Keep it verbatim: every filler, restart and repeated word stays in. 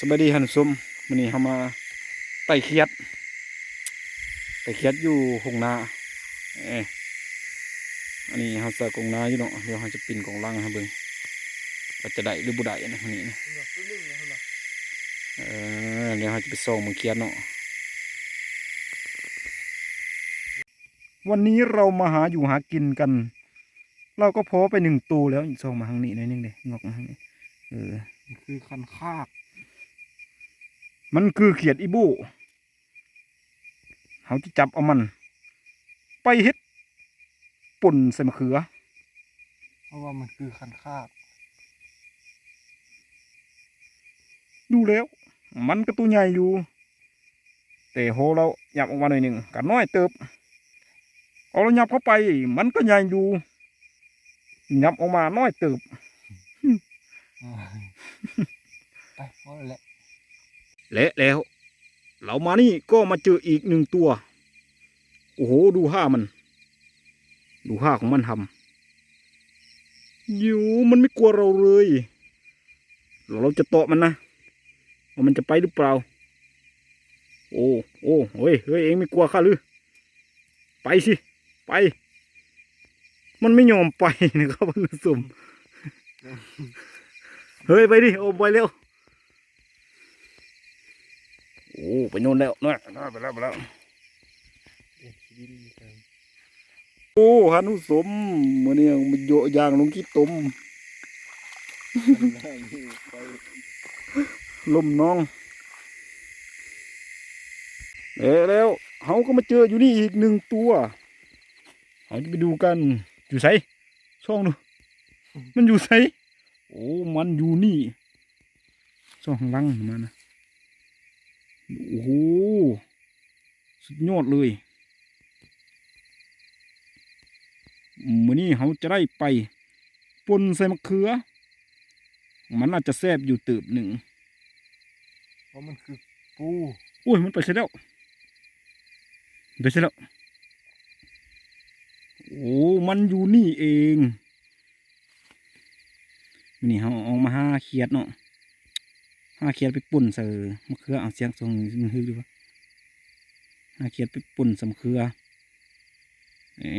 สบายดีท่านผู้ชม มื้อนี้เฮามาไต่เขียด ไต่เขียดอยู่ฮงนา เอ้ย อันนี้เฮาใส่กรงนาอยู่เนาะ เดี๋ยวเฮาจะปิ้นกรงลังให้เบิ่ง ว่าจะได้หรือบ่ได้นะมื้อนี้นะ เออ เดี๋ยวเฮาจะไปส่องเบิ่งเขียดเนาะ วันนี้เรามาหาอยู่หากินกัน เราก็พอไปหนึ่งตัวแล้ว ส่องมาทางนี้หน่อยหนึ่งเด้ งอกมาทางนี้ เออ มันคือคันคาก มันคือเขียดอีโบ้ เฮาจะจับเอามัน ไปเฮ็ดป่นใส่มะเขือ เพราะว่ามันคือคันคาก ดูแล้ว มันก็ตัวใหญ่อยู่ แต่โหเราหยับออกมาหน่อยหนึ่ง ก็น้อยเติบ เอาเราหยับเข้าไป มันก็ใหญ่อยู่ หยับออกมาน้อยเติบ ไป พอแล้ว และแล้ว เรามานี่ก็มาเจออีกหนึ่งตัว โอ้โห ดูท่ามัน ดูท่าของมันทำ อยู่ มันไม่กลัวเราเลย เราจะเตาะมันนะ ว่ามันจะไปหรือเปล่า โอ้ โอ้ เฮ้ย เฮ้ย เองไม่กลัวข้าหรือ ไปสิ ไป มันไม่ยอมไปนะครับท่านผู้ชม เฮ้ย ไปดิ โอ้ ไปเร็ว โอ้ ไปโน่นแล้วนะ ไปแล้ว ไปแล้ว โอ้ ท่านผู้ชม มื้อนี้มันโยะยางลงขี้ตม ลมน้อง เอ้ย แล้วเฮาก็มาเจออยู่นี่อีกหนึ่งตัว เฮาจะไปดูกัน อยู่ไส ส่องดู มันอยู่ไส โอ้ มันอยู่นี่ ส่องข้างหลังมันนะ โอ้โห สุดยอดเลย มื้อนี้เฮาจะได้ไปป่นใส่มะเขือ มันน่าจะแซ่บอยู่เติบหนึ่ง เพราะมันคือปู โอ้ย มันไปไสแล้ว ไปไสแล้ว โอ้ มันอยู่นี่เอง มื้อนี้เฮาออกมาหาเขียดเนาะ หาเขียดไปป่นใส่มะเขือ เอาเสียงส่องมันคือดูวะ หาเขียดไปป่นใส่มะเขือ เอ้